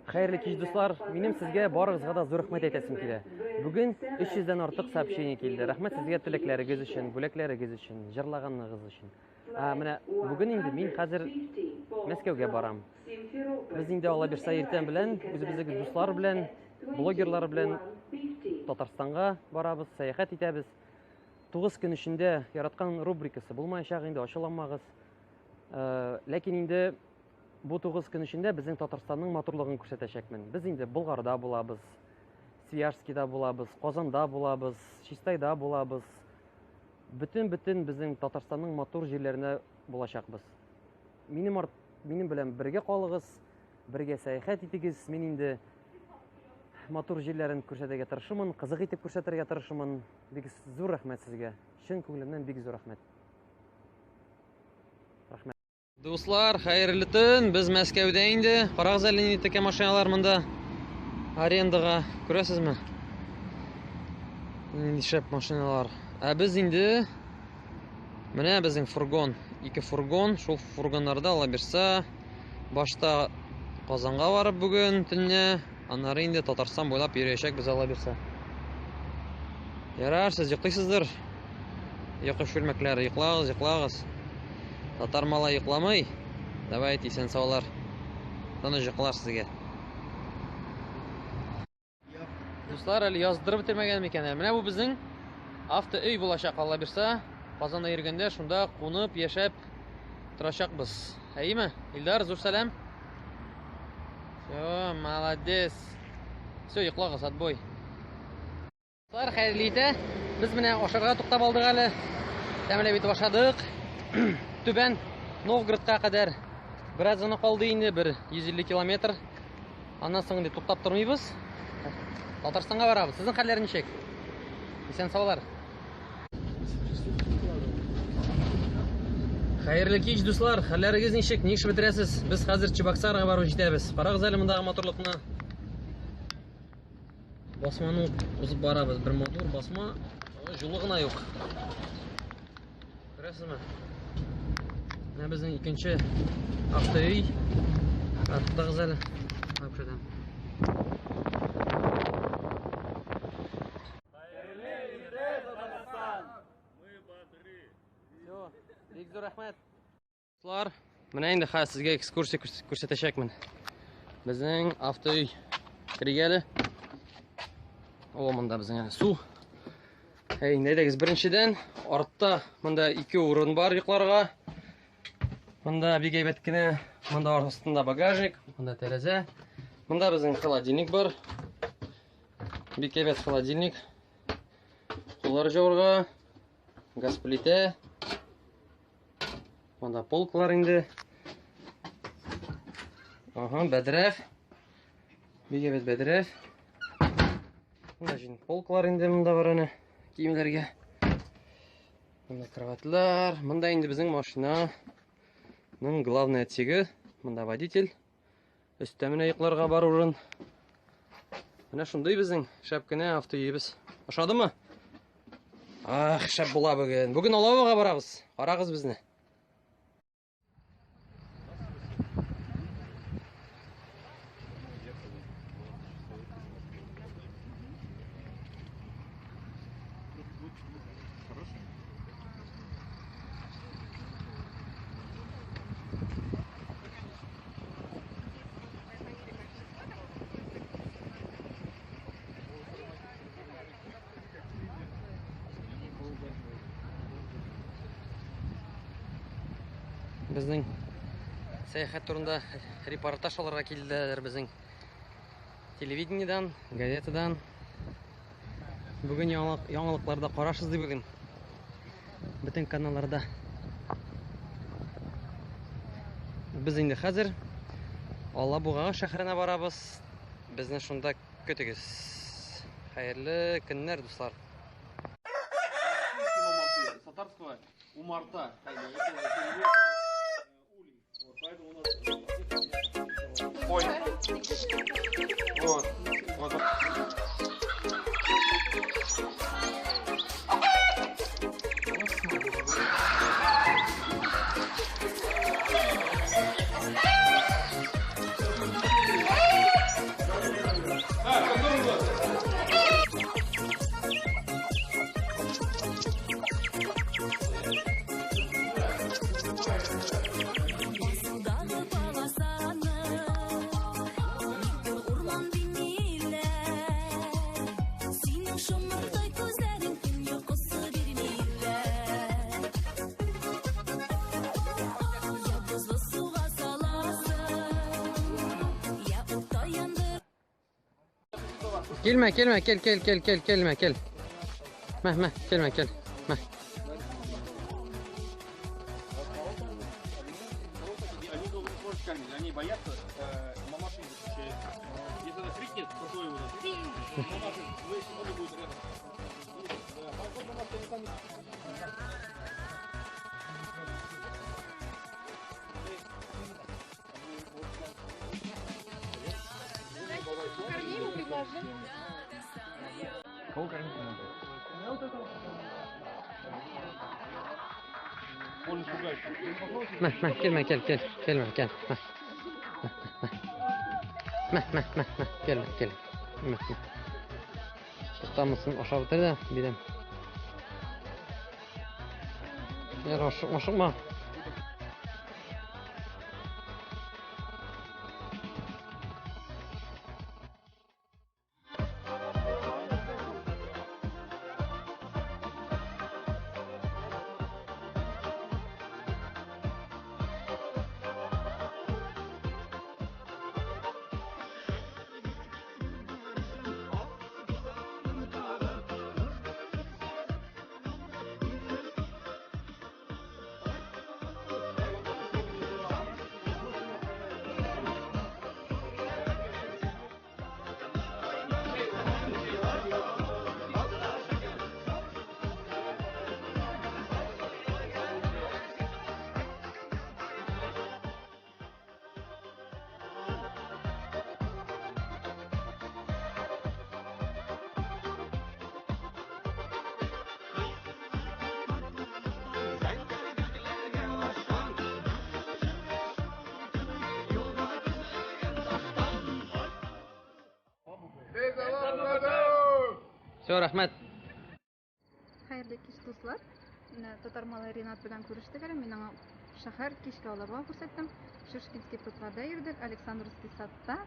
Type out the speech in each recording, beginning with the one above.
Хәерле кич, дуслар. Минем сезгә барыгызга да зур рәхмәт әйтәсем килә. Бүген 300 дән артык сообщение килде. Рәхмәт сезгә теләкләрегез өчен, бүләкләрегез өчен, җырлаганыгыз өчен. Ә, менә бүген инде мин хәзер Мәскәүгә барам. Без инде Алла бирса иртән белән үзебезнең дуслар белән, блогерлар белән Татарстанга барабыз, сәяхәт итәбез. 9 көн эчендә яраткан рубрикасы булмаячак инде, ачуланмагыз. Ләкин инде бу 9 көн эчендә безнең Татарстанның матурлыгын күрсәтәчәкмен. Без инде Болгарда булабыз, Свияжскида булабыз, Казанда булабыз, Чистайда булабыз. Бөтен-бөтен безнең Татарстанның матур җирләренә булачакбыз. Минем арт, минем белән бергә калыгыз, бергә сәяхәт итегез. Мин инде матур җирләрен күрсәтергә тырышырмын, кызык итеп күрсәтергә тырышырмын. Бик зур рәхмәт сезгә. Чын күңелемнән бик зур рәхмәт. Рәхмәт. Дуслар, хәерле төн. Без Мәскәүдә инде. Карагыз әле нинди текә машиналар монда арендага. Күрәсезме? Нинди шәп машиналар. Ә без инде менә безнең фургон, ике фургон, шул фургоннарда ала бирсә, башта Казанга барып бүген төнлә, аннары инде Татарстан буйлап йөрәчәкбез ала бирсә. Ярар, сез йоклыйсыздыр. Йокы чүлмәкләре, йоклагыз, йоклагыз. Татар малай йокламый. Давайте, исән саулар. Тыныч йокылар сезгә. Дуслар, әле яздырып бетермәгән микән? Менә бу безнең автоөй булачак, Алла бирса. Казанда йөргәндә шунда кунып, яшәп торачакбыз. Әйеме? Илдар, зур сәлам. Все, молодец. Все, йоклагыз, отбой. Дуслар, хәерле итә. Без менә ашарга туктап алдык әле. Тәмләп итеп ашадык. Түбән Новгородка кадәр бераз гына калды инде, бер 150 километр. Аннан соң инде туктап тормыйбыз. Татарстанга барабыз. Сезнең хәлләр ничек? Исән саулар. Хәерле кич, дуслар. Хәлләрегез ничек? Ни эш бетерәсез? Без хәзер Чебоксарга барып җитәбез. Карагыз әле мондагы матурлыкны. Басманы узып барабыз. Бер матур басма, җулы гына юк. Күрәсезме? Менә безнең икенче автоөй. Туктагыз әле. Күрсәтәм. Хәерле иртә, Татарстан! Мы бодры. Все, бик зур рәхмәт. Дуслар, менә инде хәзер сезгә экскурсия күрсәтәчәкмен. Безнең автоөй керик әле. О, монда безнең әле су. Әй, инде әйдәгез, беренчедән, артта монда ике урын бар йокларга. Монда бик әйбәт кенә, монда астында багажник, монда тәрәзә. Монда безнең холодильник бар. Бик әйбәт холодильник. Куллар җавырга, газ плитә. Монда полклар инде. Ага, бәдрәф. Бик әйбәт бәдрәф. Монда җин полклар инде монда бар әнә киемнәргә. Монда кроватьлар. Монда инде безнең машинаның главный отсегы. Монда водитель. Өстә менә йокларга бар урын. Менә шундый безнең шәп кенә автоөебез. Ошадымы? Ах, шәп була бүген. Бүген Алабуга барабыз. Карагыз безне. Безнең сәяхәт турында репортаж алырга килделәр безнең телевидениедән, газетадан. Бүген яңалыкларда карашыз дип уйлыйм. Бөтен каналларда. Без инде хәзер Алабуга шәһәренә барабыз. Безне шунда көтегез. Хәерле көннәр, дуслар. Татарского умарта. Ой. Вот. Вот. Килмә, килмә, кил, кил, кил, кил, килмә, кил. Мә, мә, килмә, кил. Мә. Они боятся, мамаша их защищает. Если она крикнет, то его Мамаша, он будет рядом. Кого кормить надо? Мә, мә, килмә, кил, кил, килмә, кил. Мә. Мә, мә, мә, мә, килмә, кил. Мә, мә. Туктамасын ашап бетер дә, бирәм. Яр, ашыкма, ашыкма. Все, рәхмәт. Хәерле кич, дуслар. Менә татар малае Ринат белән күрештек әле. Мин аңа шәһәр кичке алабуга күрсәттем. Шишкинский прудларда йөрдек, Александровский садта,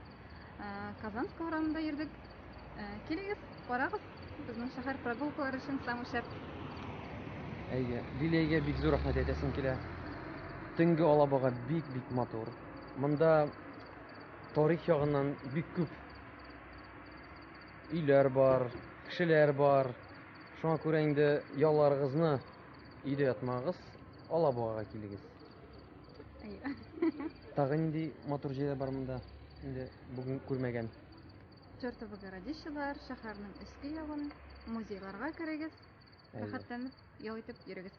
Казанская урамында йөрдек. Килегез, карагыз, безнең шәһәр прогулкалар өчен самый шәп. Әйе, Лилиягә бик зур рәхмәт әйтәсем килә. Төнге Алабуга бик-бик матур. Монда тарих ягыннан бик күп өйләр бар, кешеләр бар. Шуңа күрә инде ялларыгызны өйдә ятмагыз, Алабугага килегез. Әйе. Тагы нинди матур җирләр бар монда? Инде бүген күрмәгән. Чертово городище бар, шәһәрнең өске ягын, музейларга керегез, рәхәтләнеп ял итеп йөрегез.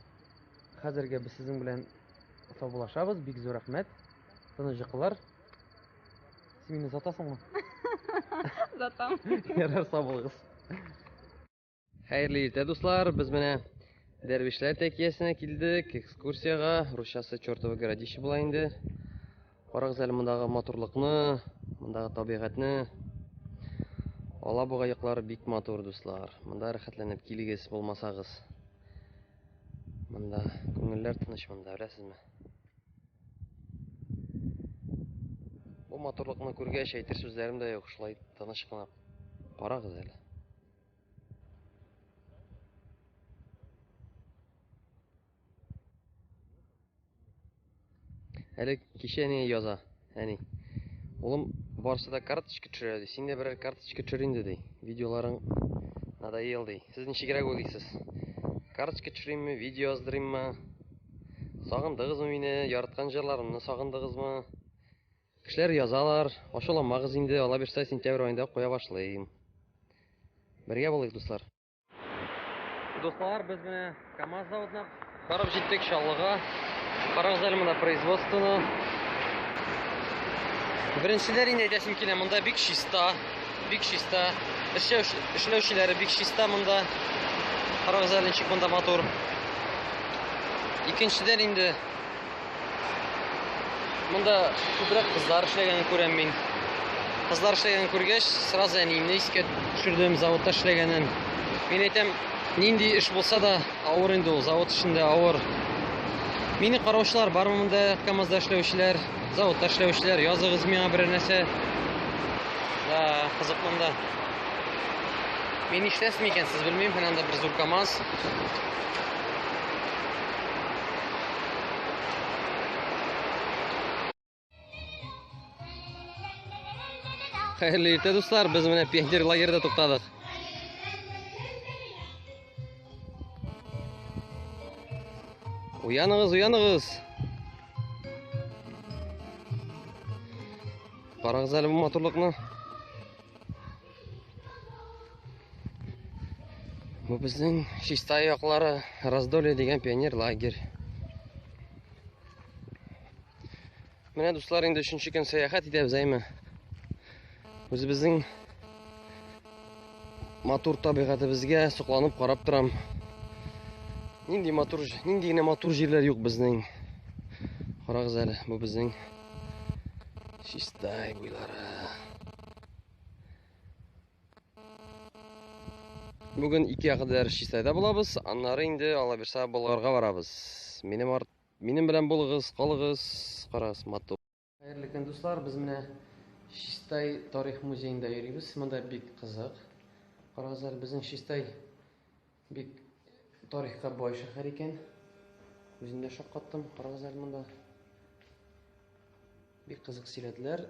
Хәзергә без сезнең белән саубуллашабыз. Бик зур рәхмәт. Тыныч йокылар. Син мине озатасыңмы? Озатам. Ярар, сау булыгыз. Хәерле иртә, дуслар. Без менә Дәрвишләр тәкиясенә килдек, экскурсиягә. Русчасы Чертово городище була инде. Карагыз әле мондагы матурлыкны, мондагы табигатьне. Алабуга яклары бик матур, дуслар. Монда рәхәтләнеп килегез, булмасагыз. Монда күңелләр тыныч монда, беләсезме? Бу матурлыкны күргәч, әйтер сүзләрем дә юк, шулай тыныч кына карагыз әле. Әле кичә әни яза, әни. Улым, барысы да карточка төшерә, ди. Син дә берәр карточка төшер инде, ди. Видеоларың надоел, ди. Сез ничегрәк уйлыйсыз? Карточка төшеримме, видео яздырыйммы? Сагындыгызмы мине? Яраткан җырларымны сагындыгызмы? Кешеләр язалар, ачуланмагыз инде, ала бирсә сентябрь аенда куя башлыйм. Бергә булыйк, дуслар. Дуслар, без менә КАМАЗ заводына барып җиттек Чаллыга. Карагыз әле монда производствоны. Беренчеләр инде әйтәсем килә, монда бик чиста, бик чиста. Эшләүчеләре бик чиста монда. Карагыз әле ничек монда матур. Икенчедән инде монда күбрәк кызлар эшләгәнен күрәм мин. Кызлар эшләгәнен күргәч, сразу әниемне искә төшердем, заводта эшләгәнен. Мин әйтәм, нинди эш булса да авыр инде ул, завод эшендә авыр. Мине караучылар бармы монда, КАМАЗда эшләүчеләр, заводта эшләүчеләр, языгыз миңа берәр нәрсә. Да, кызык монда. Мин нишләсем икән, сез белмим, менә анда бер зур КАМАЗ. Хәерле иртә, дуслар. Без менә пионер лагерьда туктадык. Уяныгыз, уяныгыз. Карагыз әле бу матурлыкны. Бу безнең Чистай яклары, Раздолье дигән пионер лагерь. Менә, дуслар, инде өченче көн сәяхәт итәбез, әйме. Үзебезнең матур табигатебезгә сокланып карап торам. Нинди матур, нинди генә матур җирләр юк безнең. Карагыз әле, бу безнең Чистай буйлары. Бүген 2 кадәр Чистайда булабыз, аннары инде Алла бирса Болгарга барабыз. Минем арт Минем белән булыгыз, калыгыз, карагыз, матур. Хәерле көн, дуслар. Без менә Чистай тарих музеенда йөрибез. Монда бик кызык. Карагыз әле, безнең Чистай бик тарихка бай шәһәр икән. Үзем дә шаккаттым. Карагыз әле монда. Бик кызык сөйләделәр.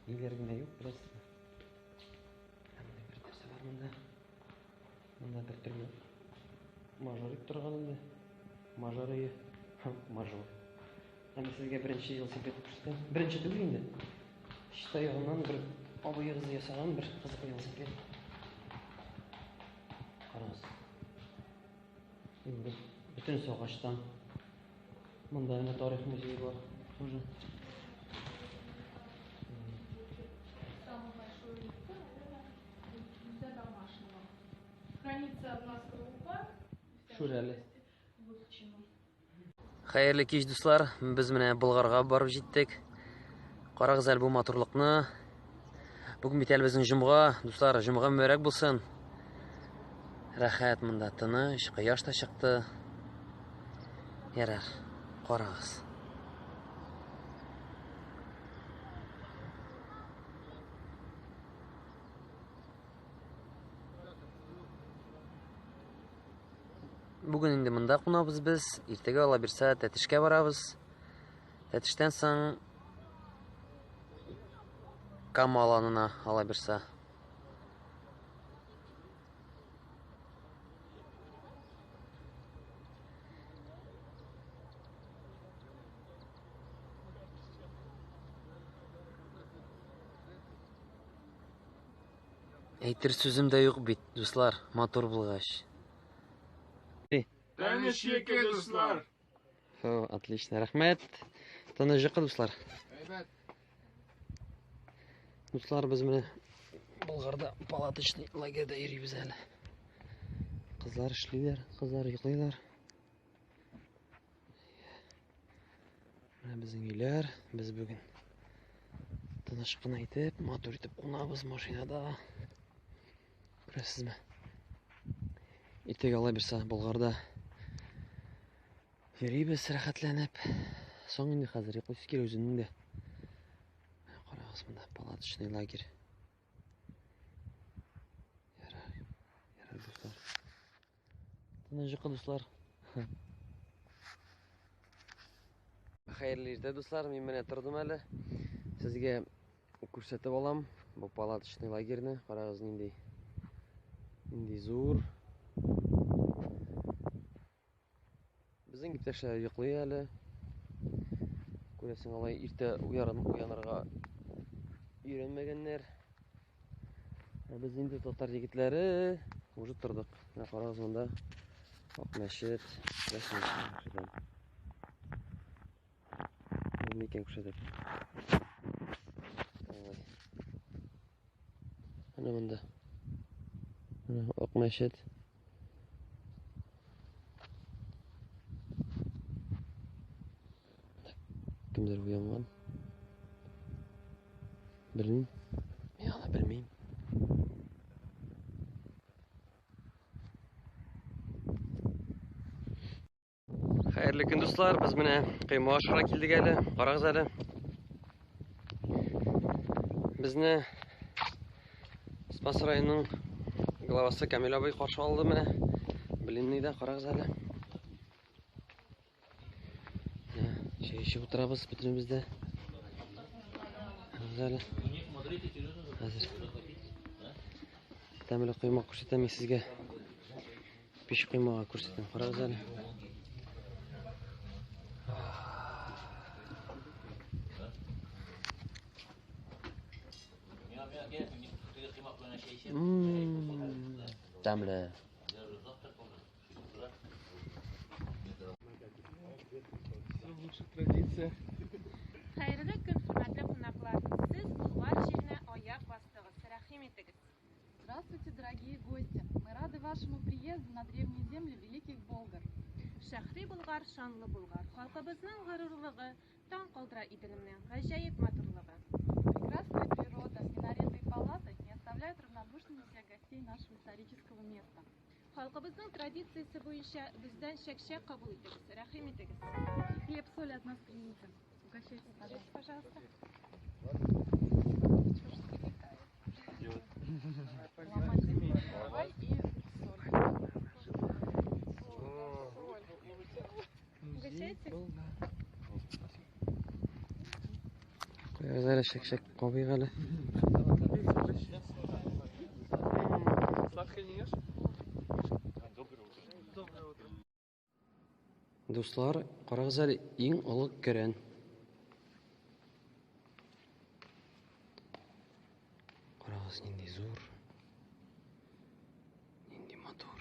Ниләр генә юк, беләсезме? Менә бер нәрсә бар монда. Монда бер төрле мажорик торган инде. Мажор өе. Мажор. Әмма сезгә беренче велосипед күрсәтәм. Беренче түгел инде. Чиста ягыннан бер абыегыз ясаган бер кызык велосипед. Карагыз. Инде бөтенесе агачтан. Монда әнә тарих музее бар тоже. Самый большой легко, наверное, для домашнего. Хранится одна скорлупа. Шүрәле. Вылучена. Хәерле кич, дуслар. Без менә Болгарга барып җиттек. Карагыз әле бу матурлыкны. Бүген бит әле безнең җомга, дуслар, җомга мөбарәк булсын. Рәхәт монда, тыныч, кояш та чыкты. Ярар, карагыз. Бүген инде монда кунабыз без. Иртәгә Алла бирсә, Тәтешкә барабыз. Тәтештән соң Кама аланына Алла бирсә. Әйтер сүзем дә юк бит, дуслар, матур булгач. Тыныч йокы, дуслар. О, отлично, рәхмәт. Тыныч йокы, дуслар. Әйбәт. Дуслар, без менә Болгарда палаточный лагерьда йөрибез әле. Кызлар эшлиләр, кызлар йоклыйлар. Менә безнең өйләр. Без бүген тыныч кына итеп, матур итеп кунабыз машинада. Күрәсезме? Иртәгә Алла бирсә, Болгарда йөрибез рәхәтләнеп. Соң инде хәзер йоклыйсы килә үземнең дә. Карагыз монда палаточный лагерь. Ярар, ярар, дуслар. Тыныч йокы, дуслар. Хәерле иртә, дуслар. Мин менә тордым әле. Сезгә күрсәтеп алам бу палаточный лагерьны. Карагыз, нинди нинди зур. Безнең иптәшләр йоклый әле. Күрәсең, алай иртә уянырга өйрәнмәгәннәр. Ә без инде татар егетләре уже тордык. Менә карагыз монда Ак мәчет, рәсем күрсәтәм. Булмый икән күрсәтеп. Алай. Менә монда. Менә Ак мәчет. Кемдер уянган. Белмим. Мин аны белмим. Хәерле көн, дуслар. Без менә койма ашарга килдек әле. Карагыз әле. Безне Спас районының главасы Камил абый каршы алды менә. Блинныйда карагыз әле. Чәй эчеп утырабыз бөтенебез дә. Карагыз әле. Хәзер. Тәмле коймак күрсәтәм мин сезгә. Пич коймагы күрсәтәм. Карагыз әле. Тәмле. Хәерле көн, хөрмәтле кунаклар! Сез Болгар җиренә аяк бастыгыз. Рәхим итегез! Здравствуйте, дорогие гости! Мы рады вашему приезду на древние земли Великих Болгар. Шәһри Болгар, шанлы Болгар. Халкыбызның горурлыгы, таң калдыра Иделемнең гаҗәеп матурлыгы. Прекрасная природа, минареты и палаты не оставляют равнодушными всех гостей нашего исторического места. Халкыбызның традициясе буенча бездән чәкчәк кабул итегез, рәхим итегез. И хлеб-соль от нас примите. Угощайтесь, пожалуйста. Пожалуйста. Ломать давай и соль. Угощайтесь. Куягыз әле чәкчәк кабыйк әле. Сладкое не ешь? Дуслар, карагыз әле, иң олы көрән. Карагыз, нинди зур. Нинди матур.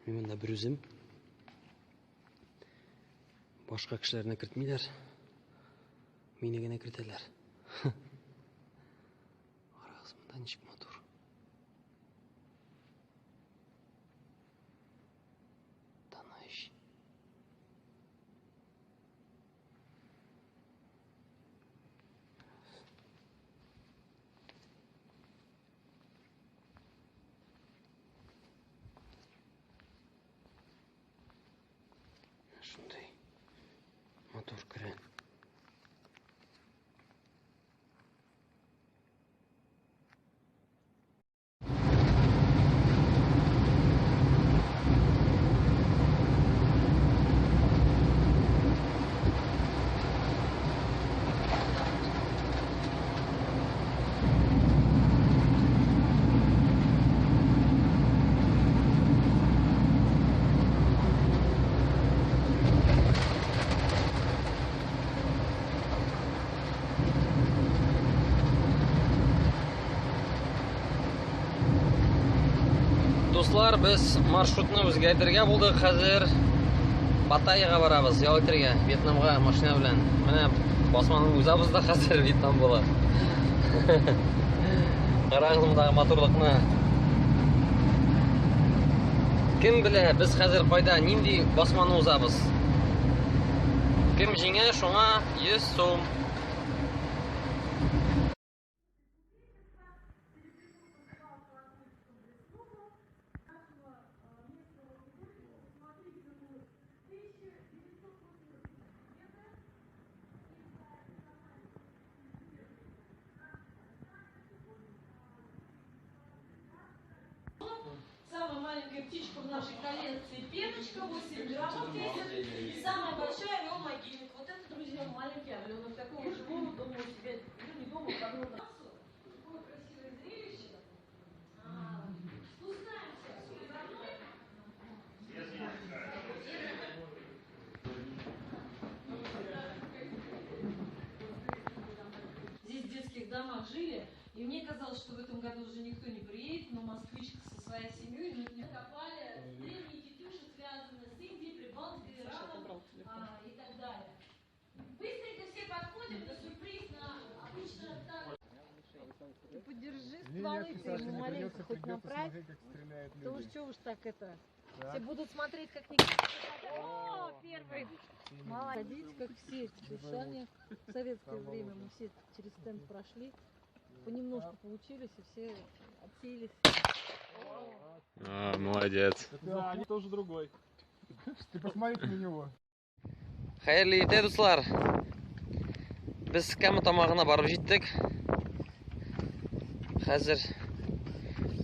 Мин монда бер үзем. Башка кешеләрне кертмиләр. Мине генә кертәләр. Карагыз, монда ничек матур. Тыныч. Шундый матур көрән. Дуслар, без маршрутны үзгәртергә булдык. Хәзер Паттайяга барабыз, ял итәргә, Вьетнамга машина белән. Менә басманы узабыз да хәзер Вьетнам була. Карагыз мондагы матурлыкны. Кем белә, без хәзер кайда, нинди басманы узабыз? Кем җиңә, шуңа 100 сум. Самая маленькая птичка в нашей коллекции пеночка, 8 граммов весит. И самая большая орел могильник. Вот это, друзья, маленький орленок. Такого живого дома у себя, ну не дома, а дома. Какое красивое зрелище. Спускаемся за мной. Здесь в детских домах жили, и мне казалось, что в этом году уже никто не приедет, но москвичка со своей семьей, ну, не копали, древние тетюши связаны с Индией, Прибалтикой, Ираном и так далее. Быстренько все подходим на сюрприз, на обычно так. Ты подержи стволы, ты ему маленько хоть направь. Да уж что уж так это, все будут смотреть, как Никита. О, первый! Молодец, как все эти сами. В советское время мы все через стенд прошли, понемножку поучились и все отсеялись. А, молодец. Да, они тоже другой. Ты посмотри на него. Хәерле иртә, дуслар. Без Кама тамагына барып җиттек. Хәзер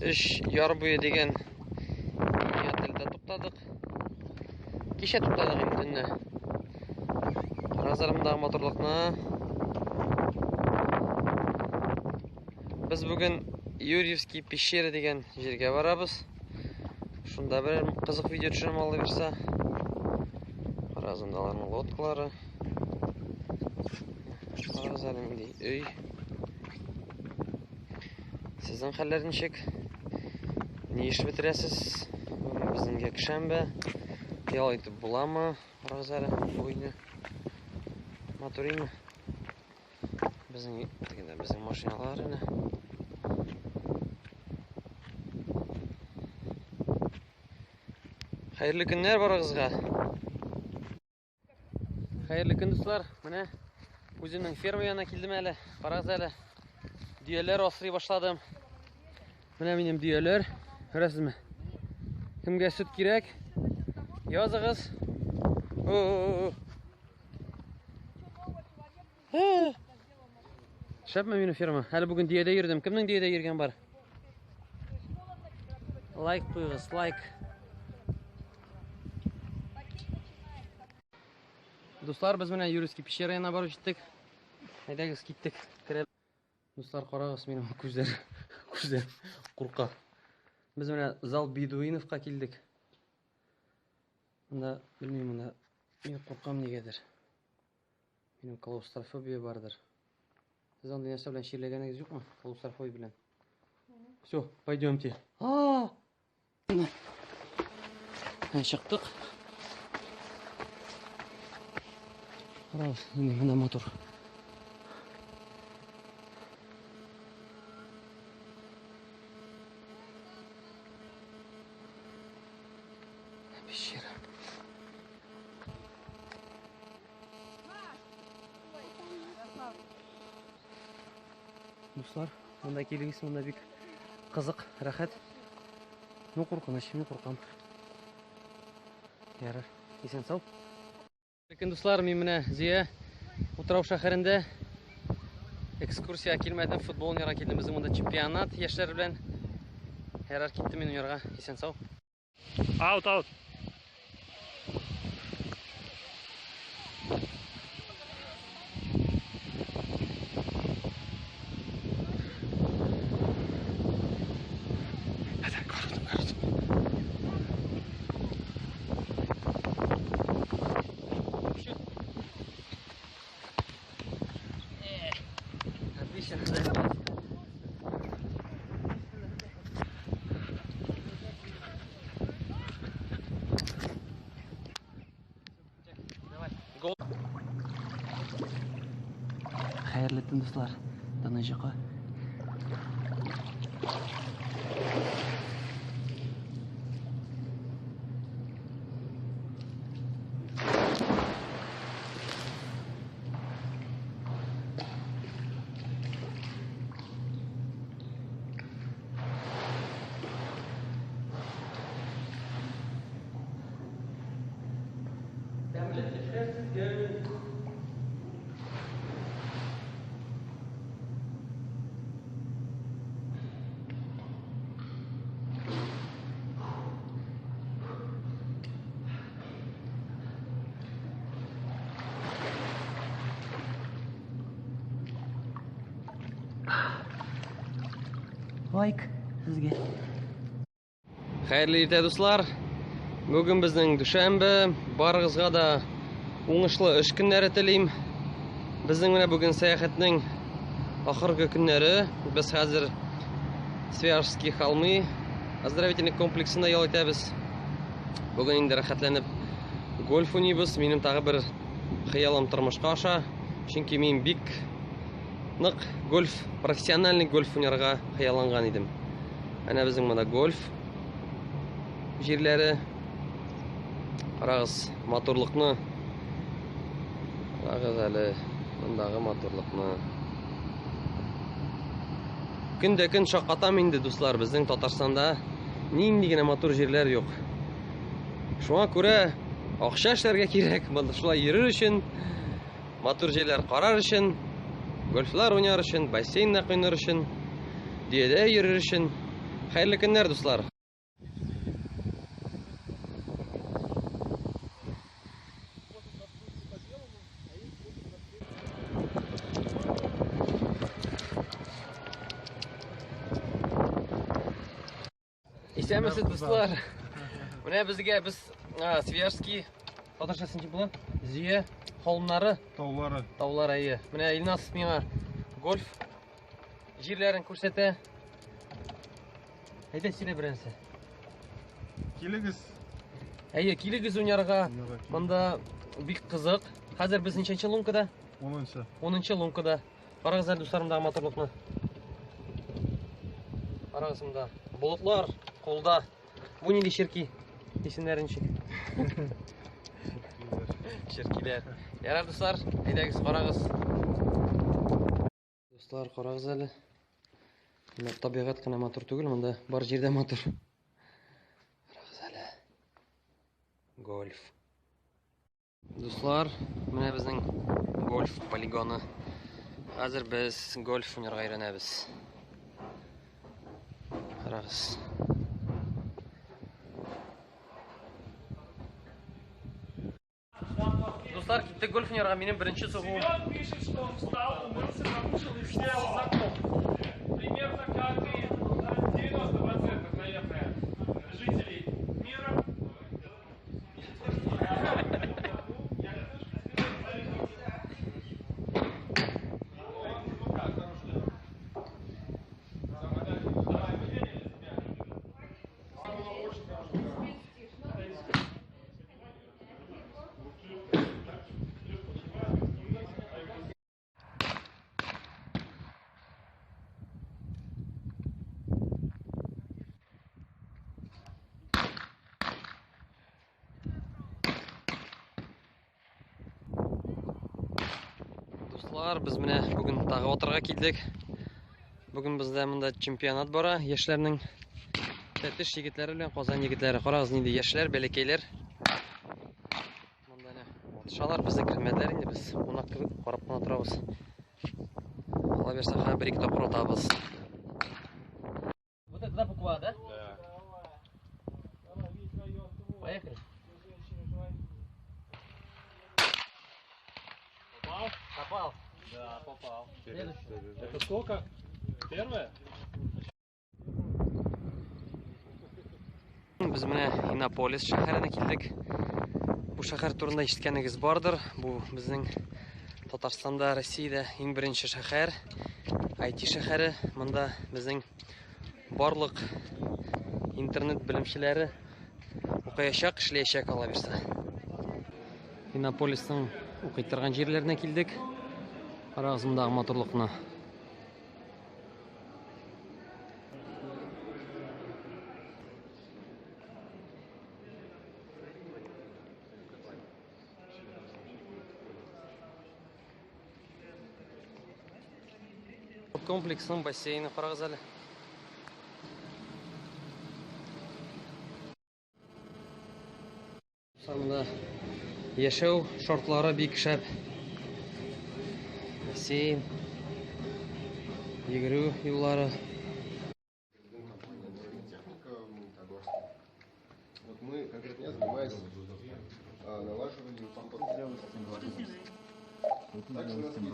өч яр буе дигән отельдә туктадык. Кичә туктадык инде төнне. Карагыз мондагы матурлыкны. Без бүген Юрьевский пещера дигән җиргә барабыз. Шунда бер кызык видео төшерәм алла бирсә. Карагыз, монда аларның лодкалары. Карагыз әле нинди өй. Сезнең хәлләр ничек? Ни эш бетерәсез? Бүген безнең якшәмбе. Ял итеп буламы? Карагыз әле бу өйне. Матур өйме? Безнең тегендә безнең машиналар әнә. Хәерле көннәр барыгызга. Хәерле көн, дуслар. Менә үземнең ферма янына килдем әле. Карагыз әле. Дөяләр асрый башладым. Менә минем дөяләр. Күрәсезме? Кемгә сөт кирәк? Языгыз. О-о-о. Шәпме минем ферма? Әле бүген дөядә йөрдем. Кемнең дөядә йөргән бар? Лайк куегыз, лайк. Дуслар, без менә Юрьевский пещера янына барып җиттек. Әйдәгез, киттек. Керәбез. Дуслар, карагыз, минем күзләр, күзләр курка. Без менә зал бедуиновка килдек. Монда, белмим, монда мин куркам нигәдер. Минем клаустрофобия бардыр. Сез андый нәрсә белән чирләгәнегез юкмы? Клаустрофобия белән. Все, пойдемте. А! Чыктык. Карагыз, инде менә матур. Пещера. Дуслар, монда килегез, монда бик кызык, рәхәт. Ну куркыныч, мин куркам. Ярар, исән сау. Ләкин дуслар, мин менә Зөя утрау шәһәрендә экскурсия килмәдем, футбол уйнарга килдем. Безнең монда чемпионат яшьләр белән. Ярар, киттем мин уйнарга. Исән сау. Аут, аут. Отлично. Хәерле төн, дуслар. Тыныч йокы. Тәмле төшләр сезгә. Лайк сезгә. Хәерле иртә, дуслар. Бүген безнең дүшәмбе. Барыгызга да уңышлы эш көннәре телим. Безнең менә бүген сәяхәтнең ахыргы көннәре. Без хәзер Свияжские холмы оздоровительный комплексында ял итәбез. Бүген инде рәхәтләнеп гольф уйныйбыз. Минем тагы бер хыялым тормышка аша. Чөнки мин бик нык гольф, профессиональный гольф уйнарга хыялланган идем. Әнә безнең монда гольф җирләре. Карагыз, матурлыкны. Карагыз әле мондагы матурлыкны. Көн дә көн шаккатам инде, дуслар, безнең Татарстанда нинди генә матур җирләр юк. Шуңа күрә акча эшләргә кирәк, монда шулай йөрер өчен, матур җирләр карар өчен, гольфлар уйнар өчен, бассейнда коеныр өчен, дөядә йөрер өчен. Хәерле көннәр, дуслар! Исәнмесез, дуслар. Менә безгә без Свияжский татарчасы ничек була? Зөя холмнары, Таулары. Таулар әйе. Менә Илназ миңа гольф җирләрен күрсәтә. Әйдә сөйлә берәрсе. Килегез. Әйе, килегез уйнарга. Уйнарга. Монда бик кызык. Хәзер без ничәнче лункада? 10-нчы. 10-нчы лункада. Карагыз әле, дуслар, мондагы матурлыкны. Карагыз монда. Болытлар кулда. Бу нинди черки? Исемнәре ничек? Черкиләр. Ярар, дуслар, әйдәгез, карагыз. Дуслар, карагыз әле. Менә табигать кына матур түгел, монда бар җирдә матур. Карагыз әле. Гольф. Дуслар, менә безнең гольф полигоны. Хәзер без гольф уйнарга өйрәнәбез. Карагыз. Дуслар, киттек гольф уйнарга. Минем беренче сугуым. Семен пишет, что он встал, умылся, покушал и сел за комп. Примерно как и 90%, наверное, жителей мира. Дуслар, без менә бүген тагы атырга килдек. Бүген бездә монда чемпионат бара, яшьләрнең Тәтеш егетләре белән Казан егетләре. Карагыз, нинди яшьләр, бәләкәйләр. Монда әнә атышалар, безне кермәделәр инде, без кунак кебек карап кына торабыз. Алла бирсә, хәзер бер-ике тапкыр атабыз. Вот это да, буква, да? Да. Поехали. Попал? Попал. Да, попал. Следующий. Это сколько? Первое? Без менә Иннополис шәһәренә килдек. Бу шәһәр турында ишеткәнегез бардыр. Бу безнең Татарстанда, Россиядә иң беренче шәһәр, IT шәһәре. Монда безнең барлык интернет белемчеләре укыячак, эшләячәк, Алла бирсә. Иннополисның укый торган җирләренә килдек. Карагыз мондагы матурлыкны. Комплексның бассейны карагыз әле. Монда яшәү шартлары бик шәп. Бассейн, йөгерү юллары. Техника в Магнитогорске. Вот мы конкретно я занимаюсь налаживанием помпов. Также у нас есть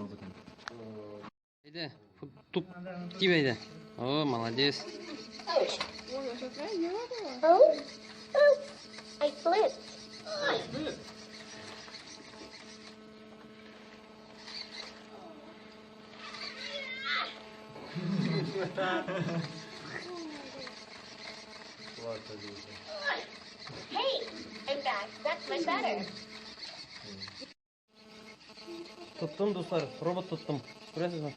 Әйдә, туп тип әйдә. О, молодец. Oh, oh, I slipped. Hey, I'm back. That's much better. Тоттым, дуслар, робот тоттым. Күрәсезме?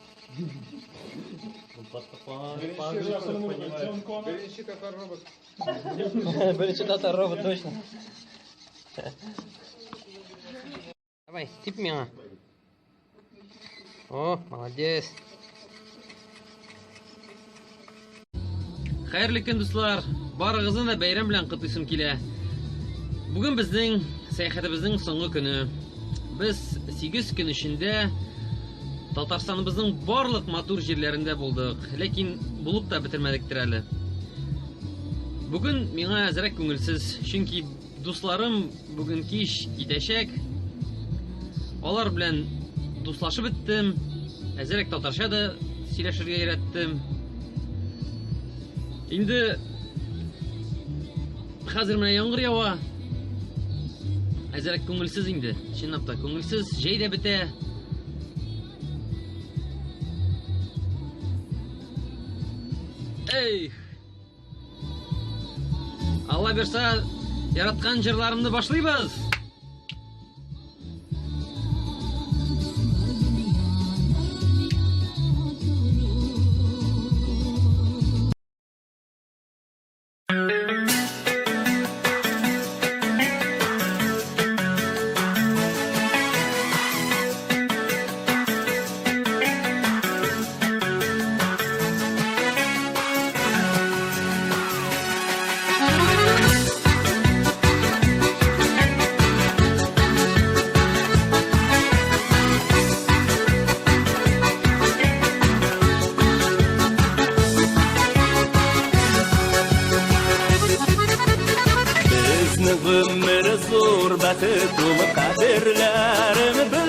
Беренче татар робот. Беренче татар робот, точно. Давай, тип миңа. О, молодец. Хәерле көн, дуслар. Барыгызны да бәйрәм белән котлыйсым килә. Бүген безнең сәяхәтебезнең соңгы көне. Без 8 көн эчендә Татарстаныбызның барлык матур җирләрендә булдык, ләкин булып та бетермәдектер әле. Бүген миңа әзрәк күңелсез, чөнки дусларым бүген кич китәчәк. Алар белән дуслашып беттем, әзрәк татарча да сөйләшергә өйрәттем. Инде Хәзер менә яңгыр ява. Әзрәк күңелсез инде. Чынлап та күңелсез. Җәй дә бетә. Эй! Алла бирсә, яраткан җырларымны башлыйбыз. Безнең гомер зур бәхет ул, кадерләрем.